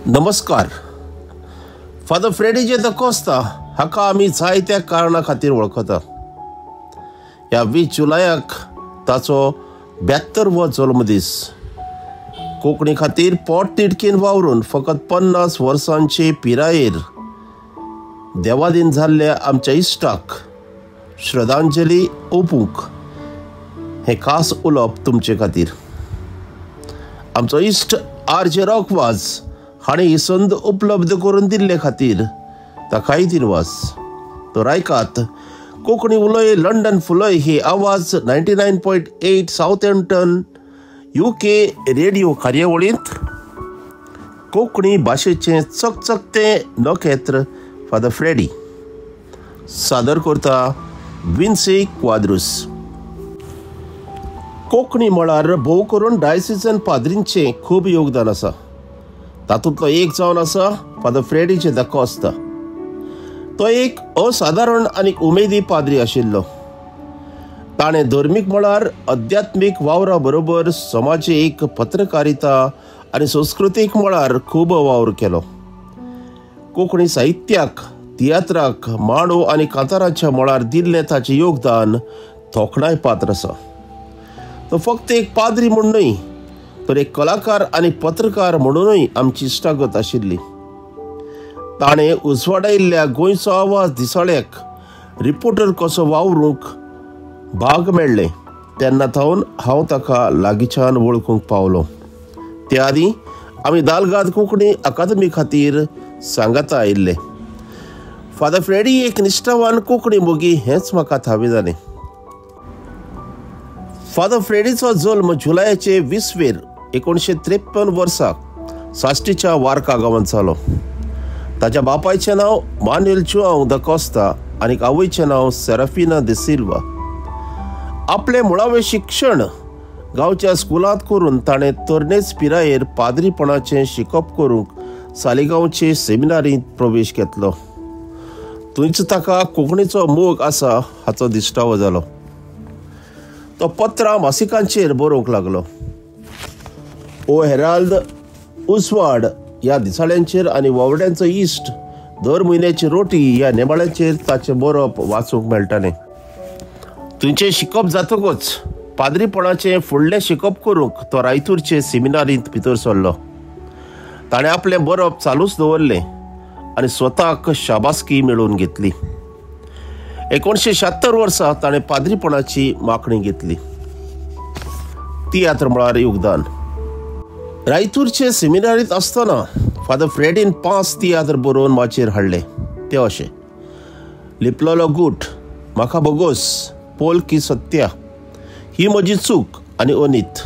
नमस्कार. Father Freddy जे दकोस्ता हाका आमी जायत्या कारणां खातीर वळखता. ह्या 20 जुलयाक ताचो 72वो जल्मदीस. कोंकणी खातीर पोट तिडकीन वावरून फकत 50 वर्सांचे पिरायेर देवादीन जाल्ल्या आमच्या इश्टाक श्रद्धांजली ओपूंक हें खास उलोवप तुमचे खातीर. आमचो इश्ट आर जे रॉकवाज हाणें ही संद उपलब्ध करून दिल्ले खातीर ताकाय दिनवास. तर आयकात कोंकणी उलय लंडन फुलय ही आवाज 99.8 साउथहॅम्प्टन UK radio कार्यावळींत कोंकणी भाशेचें चकचकतें नखेत्र फादर फ्रेडी सादर करता विन्सी क्वाद्रुस. कोंकणी मळार भोव करून डायसिजन पाद्रींचें खूब योगदान आसा. तातूंतलो एक जावन आसा फादर फ्रेडी जे दाकोस्ता. तो एक असादारण आनी उमेदी पाद्री आशिल्लो. ताणें धर्मीक मळार अध्यात्मीक वावरा बरोबर समाजीक पत्रकारिता आनी संस्कृतीक मळार खूब वावर केलो. कोंकणी साहित्याक, तियात्राक, मांडो आनी कांताराच्या मळार दिल्लें ताचें योगदान तोखणाय पात्र आसा. तो फक्त एक पाद्री म्हूण न्हय तर एक कलाकार आनी पत्रकार म्हणूनय आमची इश्टागत आशिल्ली. ताणें उजवाडायिल्ल्या गोंयचो आवाज दिसाळ्याक रिपोर्टर कसो वावरूंक भाग मेळ्ळें तेन्ना थावन हांव ताका लागींच्यान वळखूंक पावलो. त्या आदीं आमी दालगाद कोंकणी अकादमी खातीर सांगाता आयिल्ले. फादर फ्रेडी एक निश्ठावान कोंकणी मोगी हेंच म्हाका थावें जालें. फादर फ्रेडीचो जल्म जुलयाचे 20 1953 वर्सा साश्टीच्या वारका गांवांत जालो. ताच्या बापायचें नांव मानुएल जुआंव the Costa आनी आवयचें नांव सेराफिना the Silva. आपलें मुळावें शिक्षण गांवच्या स्कुलांत करून ताणें तरणेच पिरायेर पाद्रीपणाचें शिकप करूंक सालिगांवचे सेमिनारींत प्रवेश घेतलो. थंयच ताका कोंकणीचो मोग आसा हाचो दिश्टावो जालो. तो पत्रां मासिकांचेर बरोवंक लागलो. ओ हेराल्द, उजवाड ह्या दिसाळ्यांचेर आनी वावड्यांचो इश्ट, दर म्हयन्याची रोटी ह्या नेमाळ्यांचेर ताचें बरोवप वाचूंक मेळटालें. थंयचें शिकप जातकच पाद्रीपणाचें फुडलें शिकप करूंक तो रायतूरचे सेमिनारींत भितर सरलो. ताणें आपलें बरोवप चालूच दवरलें आनी स्वताक शाबासकी मेळोवन घेतली. 1976 वर्सा ताणें पाद्रीपणाची मागणी घेतली. तियात्र मळार योगदान. रायतूरचे सेमिनारींत आसतना फादर फ्रेडीन 5 तियात्र बरोवन माचयेर हाडले. ते अशे: लिपलोलो गूट, म्हाका बोगोस, पोल की सत्या, ही म्हजी चूक आनी अनीत.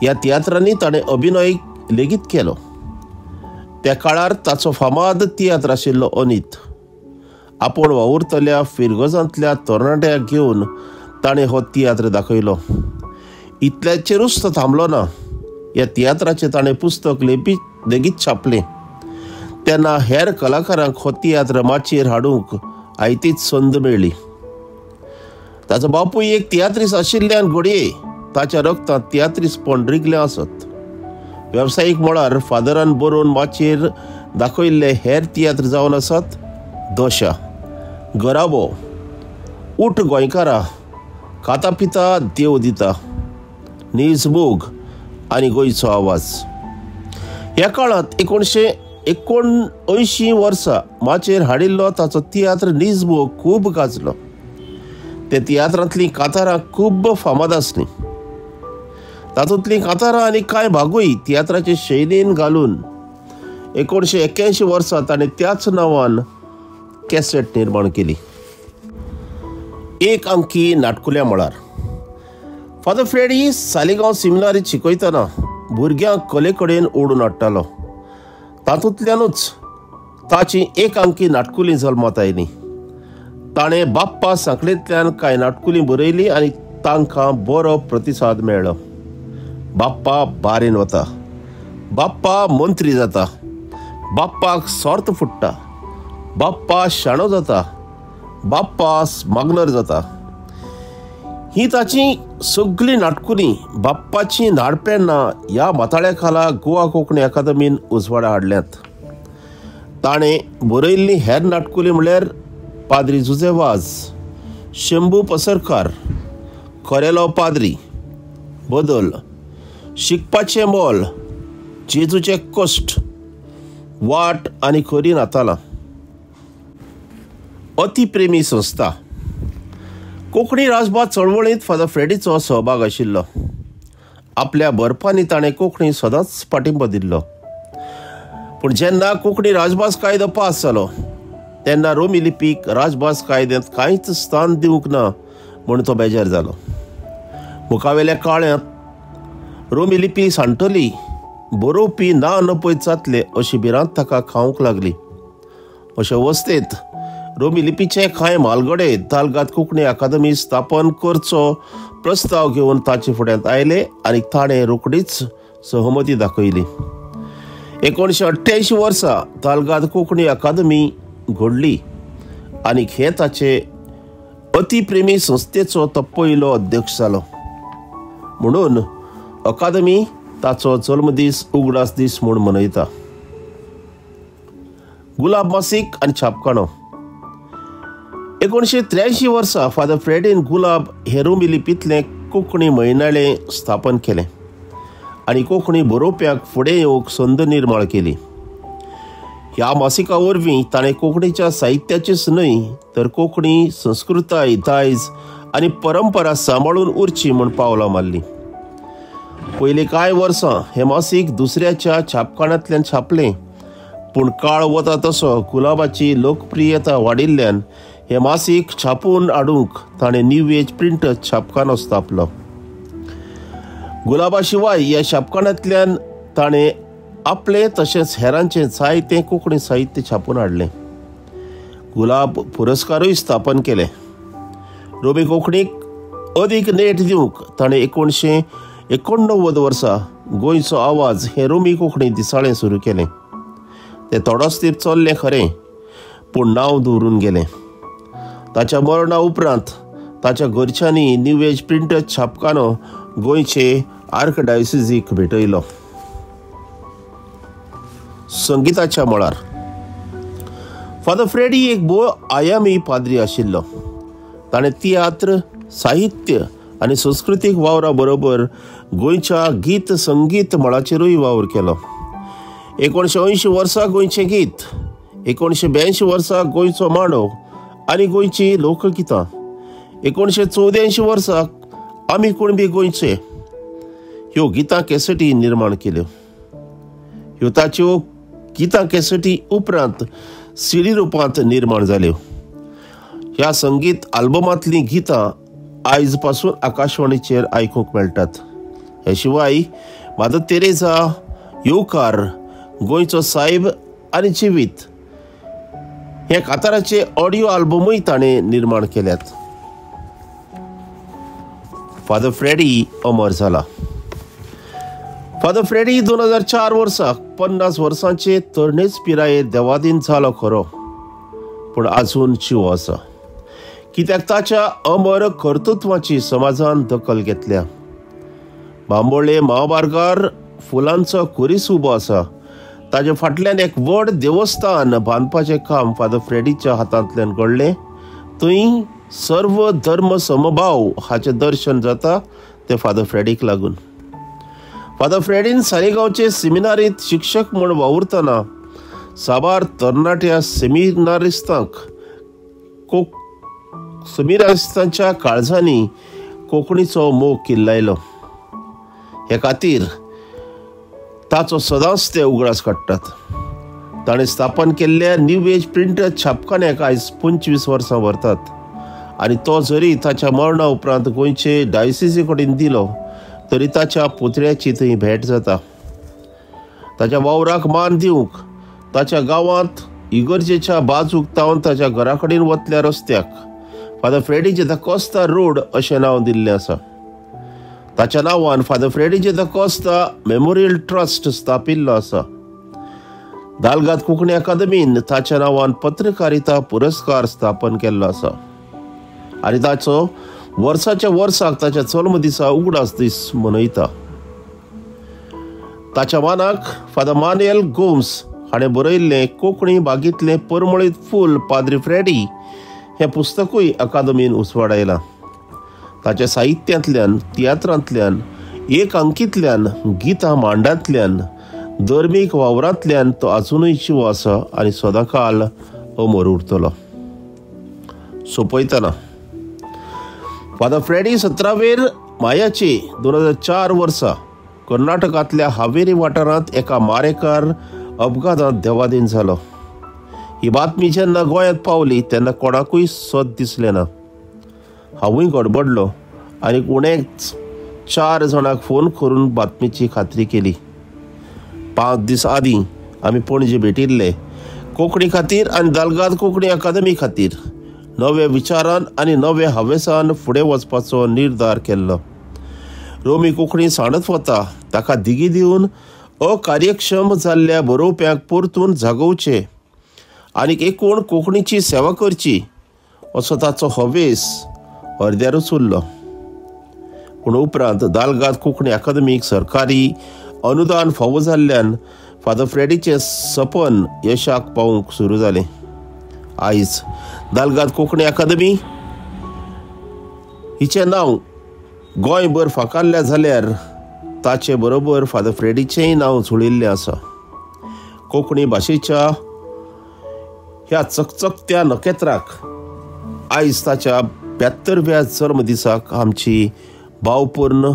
ह्या तियात्रांनी ताणें अभिनय लेगीत केलो. त्या काळार ताचो फामाद तियात्र आशिल्लो अनीत. आपूण वावुरतल्या फिरगजांतल्या तरणाट्याक घेवन ताणें हो तियात्र दाखयलो. इतल्याचेरूच तो थांबलो ना. ह्या तियात्राचें ताणें पुस्तक लेगीत छापलें. तेन्ना हेर कलाकारांक हो तियात्र माचयेर हाडूंक आयतीच संद मेळ्ळी. ताचो बापूय एक तियात्रीस आशिल्ल्यान घडये ताच्या रक्तांत तियात्रीसपण रिगलें आसत. वेवसायीक मळार फादरान बरोवन माचयेर दाखयल्ले हेर तियात्र जावन आसात दशा, गराबो, उठ गोंयकारा, खाता पिता देव दिता, नीज मोग आनी गोंयचो आवाज. ह्या काळांत 1979 वर्सा माचयेर हाडिल्लो ताचो तियात्र नीज मोग खूब गाजलो. त्या तियात्रांतलीं कांतारां खूब फामाद आसलीं. तातूंतलीं कांतारां आनी कांय भागूय तियात्राचे शैलीन घालून 1981 वर्सा ताणें त्याच नांवान कॅसेट निर्माण केली. एक अंकी नाटकुल्या मळार फादर फ्रेडी सालिगांव सेमिनारींत शिकयतना भुरग्यांक कले कडेन ओडून हाडटालो. तातूंतल्यानूच ताची एक अंकी नाटकुलीं जल्मात आयलीं. ताणें बाप्पा सांखळेंतल्यान कांय नाटकुलीं बरयलीं आनी तांकां बरो प्रतिसाद मेळ्ळो. बाप्पा बारीन वता, बाप्पा मंत्री जाता, बाप्पाक सोर्त फुट्टा, बाप्पा शाणो जाता, बाप्पा स्मगलर जाता. ही ताची सगळीं नाटकुलीं बाप्पाचीं नाडपेन्नां ह्या माथाळ्या खाला गोवा कोंकणी अकादमीन उजवाडा हाडल्यांत. ताणें बरयल्लीं हेर नाटकुलीं म्हळ्यार पाद्री जुझे वाज, शंभू पसरकार, खरेलो पाद्री, बदल, शिकपाचें मोल, जेजूचे कश्ट, वाट आनी खरी नातालां. अतिप्रेमी संस्था. कोंकणी राजभास चळवळींत फादर फ्रेडीचो सहभाग आशिल्लो. आपल्या बरपांनी ताणें कोंकणी सदांच पाठिंबो दिल्लो. पूण जेन्ना कोंकणी राजभास कायदो पास जालो तेन्ना रोमी लिपीक राजभास कायद्यांत कांयच स्थान दिवंक ना म्हूण तो बेजार जालो. मुखावेल्या काळांत रोमी लिपी सांडटली, बरोवपी ना नपयत जातले अशी भिरांत ताका खावंक लागली. अशे अवस्थेंत रोमी लिपीचे कांय म्हालगडे तालगाद कोंकणी अकादमी स्थापन करचो प्रस्ताव घेवन ताचे फुड्यांत आयले आनी ताणें रोखडीच सहमती दाखयली. 1988 वर्सा तालगाद कोंकणी अकादमी घडली आनी हे ताचे अतिप्रेमी संस्थेचो तो पयलो अध्यक्ष जालो. म्हणून अकादमी ताचो जल्मदीस उगडास दीस म्हूण मनयता. गुलाब मासीक आनी छापखानो. 1983 वर्सा फादर फ्रेडीन गुलाब हे रोमी लिपींतलें कोंकणी म्हयनाळें स्थापन केलें आनी कोंकणी बरोवप्यांक फुडें येवंक संद निर्माण केली. ह्या मासिका वरवीं ताणें कोंकणीच्या साहित्याचीच न्हय तर कोंकणी संस्कृताय, दायज आनी परंपरा सांबाळून उरची म्हूण पावलां मारलीं. पयलीं कांय वर्सां हें मासीक दुसऱ्याच्या छापखान्यांतल्यान छापलें, पूण काळ वता तसो गुलाबाची लोकप्रियता वाडिल्ल्यान हें मासीक छापून हाडूंक ताणें न्यू एज प्रिंटर्स छापखानो स्थापलो. गुलाबा शिवाय ह्या छापखान्यांतल्यान ताणें आपलें तशेंच हेरांचें जायतें कोंकणी साहित्य छापून हाडलें. गुलाब पुरस्कारूय स्थापन केले. रोमी कोंकणीक अदीक नेट दिवंक ताणें 1989 वर्सा गोंयचो आवाज हें रोमी कोंकणी दिसाळें सुरू केलें. तें थोडोच तेंप चल्लें खरें, पूण नांव दवरून गेलें. ताच्या मरणा उपरांत ताच्या घरच्यांनी न्यू एज प्रिंटर्स छापखानो गोंयचे आर्कडायसिसीक भेटयलो. संगिताच्या मळार फादर फ्रेडी एक भोव आयामी पाद्री आशिल्लो. ताणें तियात्र, साहित्य आनी संस्कृतीक वावरा बरोबर गोंयच्या गीत संगीत मळाचेरूय वावर केलो. 1980 वर्सा गोंयचें गीत, 1982 वर्सा गोंयचो मांडो आनी गोंयची लोकगितां, 1984 वर्सा आमी कुणबी गोंयचे ह्यो गितां कॅसेटी निर्माण केल्यो. ह्यो ताच्यो गितां कॅसेटी उपरांत सीडी रुपांत निर्माण जाल्यो. ह्या संगीत आल्बमांतलीं गितां आयज पासून आकाशवाणीचेर आयकूंक मेळटात. हे शिवाय मादर तेरेजा, येवकार, गोंयचो सायब आनी जिवीत हे काताराचे ऑडियो आल्बमूय ताणें निर्माण केल्यात. फादर फ्रेडी अमर जाला. फादर फ्रेडी 2004 वर्सा 50 वर्सांचे तरणेच पिरायेर देवादीन जालो खरो, पूण आजून जिवो आसा, कित्याक ताच्या अमर कर्तृत्वाची समाजान दखल घेतल्या. बांबोळे महामार्गार फुलांचो खुरीस उबो आसा. ताजे फाटल्यान एक व्हड देवस्थान बांदपाचें काम फादर फ्रेडीच्या हातांतल्यान घडलें. थंय सर्व धर्म समभाव हाचें दर्शन जाता तें फादर फ्रेडीक लागून. फादर फ्रेडीन सारेगांवचे सेमिनारींत शिक्षक म्हूण वावुरतना साबार तरणाट्या सेमिनारिस्तांक सेमिनारिस्तांच्या काळजांनी कोंकणीचो मोग किल्लायलो. हे खातीर ताचो सदांच ते उगडास काडटात. ताणें स्थापन केल्ल्या न्यू एज प्रिंटर छापखान्याक आयज 25 वर्सां व्हरतात आनी तो जरी ताच्या मरणा उपरांत गोंयचे डायसिसी कडेन दिलो तरी ताच्या पुतळ्याची थंय भेट जाता. ताच्या वावराक मान दिवंक ताच्या गांवांत इगर्जेच्या बाजूक तावन ताच्या घरा कडेन वतल्या रस्त्याक father Freddy J the Costa road अशें नांव दिल्लें आसा. ताच्या नांवान father Freddy J the Costa memorial trust स्थापिल्लो आसा. दालगाद कोंकणी अकादमीन ताच्या नांवान पत्रकारिता पुरस्कार स्थापन केल्लो आसा आनी ताचो वर्साच्या वर्साक ताच्या जल्मदिसा उगडास दीस मनयता. ताच्या मानाक फादर मानुएल गोम्स हाणें बरयल्लें कोंकणी बागींतलें परमळीत फूल पाद्री फ्रेडी हें पुस्तकूय अकादमीन उजवाडायलां. ताच्या साहित्यांतल्यान, तियात्रांतल्यान, एक अंकींतल्यान, गितां मांडांतल्यान, धर्मीक वावरांतल्यान तो आजुनूय जिवो आसा आनी सदांकाल अमर उरतलो. सोंपयतना फादर फ्रेडी 17 मायाचे 2004 वर्सा कर्नाटकांतल्या हावेरी वाठारांत एका मारेकार अपघातांत देवाधीन जालो. ही बातमी जेन्ना गोंयांत पावली तेन्ना कोणाकूय सत दिसलें ना. हांवूय गडबडलो आनी उणेच 4 जाणांक फोन करून बातमीची खात्री केली. 5 दीस आदीं आमी पणजे भेटिल्ले कोंकणी खातीर आनी दालगाद कोंकणी अकादमी खातीर नव्या विचारान आनी नव्या हावेसान फुडें वचपाचो निर्धार केल्लो. रोमी कोंकणी सांडत वता ताका धिगी दिवन अकार्यक्षम जाल्ल्या बरोवप्यांक परतून जागोवचे आनी एकूण कोंकणीची सेवा करची असो ताचो हावेस अर्द्यारूच उरलो. पूण उपरांत दालगाद कोंकणी अकादमीक सरकारी अनुदान फावो जाल्ल्यान फादर फ्रेडीचें सपन यशाक पावूंक सुरू जालें. आयज दालगाद कोंकणी अकादमी हिचें नांव गोंयभर फांकारल्या जाल्यार ताचे बरोबर फादर फ्रेडीचेंय नांव जुळिल्लें आसा. कोंकणी भाशेच्या ह्या चकचकत्या नखेत्राक आयज ताच्या 72व्या जल्मदिसाक आमची भावपूर्ण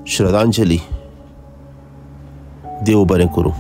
श्रद्धांजली. देव बरें करूं.